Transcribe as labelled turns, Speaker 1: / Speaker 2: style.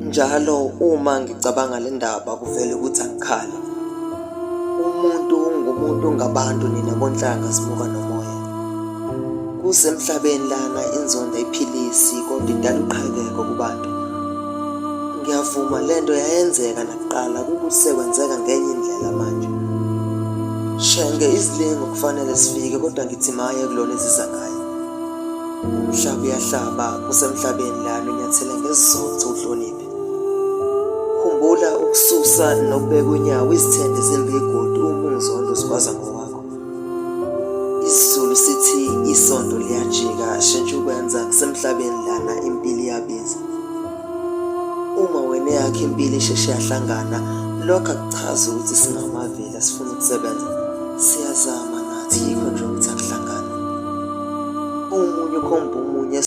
Speaker 1: Njalo uma ngicabanga le ndaba kuvele ukuthi angikhale. Umuntu ungumuntu ngabantu nina bonhlanga simuka nomoya. Kusemhlabeni lana inzondo ayiphilisi kodwa idala uqhekeko kubantu. Ngiyavuma lento yayenzeka nakuqala kukuthi sekwenzeka ngenye indlela manje. Shenge izilingo kufanele zifike kodwa ngithi maye kulona eziza ngayo. Umhlaba uyahlaba kusemhlabeni lana unyathele ngesizotha uhloniphe. Khumbula ukususa nokubeka unyawo izithende zimbi igodi uma ungizonda uzigwaza ngowakho. IsiZulu sithi isondo liyajika shintsha ukwenza kusemhlabeni lana impilo iyabiza. Uma wena eyakho impilo isheshe yahlangana lokho akuchazi ukuthi singamavila sifuna ukusebenza. Siyazama nathi yikho nje ukuthi akuhlangani. Omunye ukhomba omunye.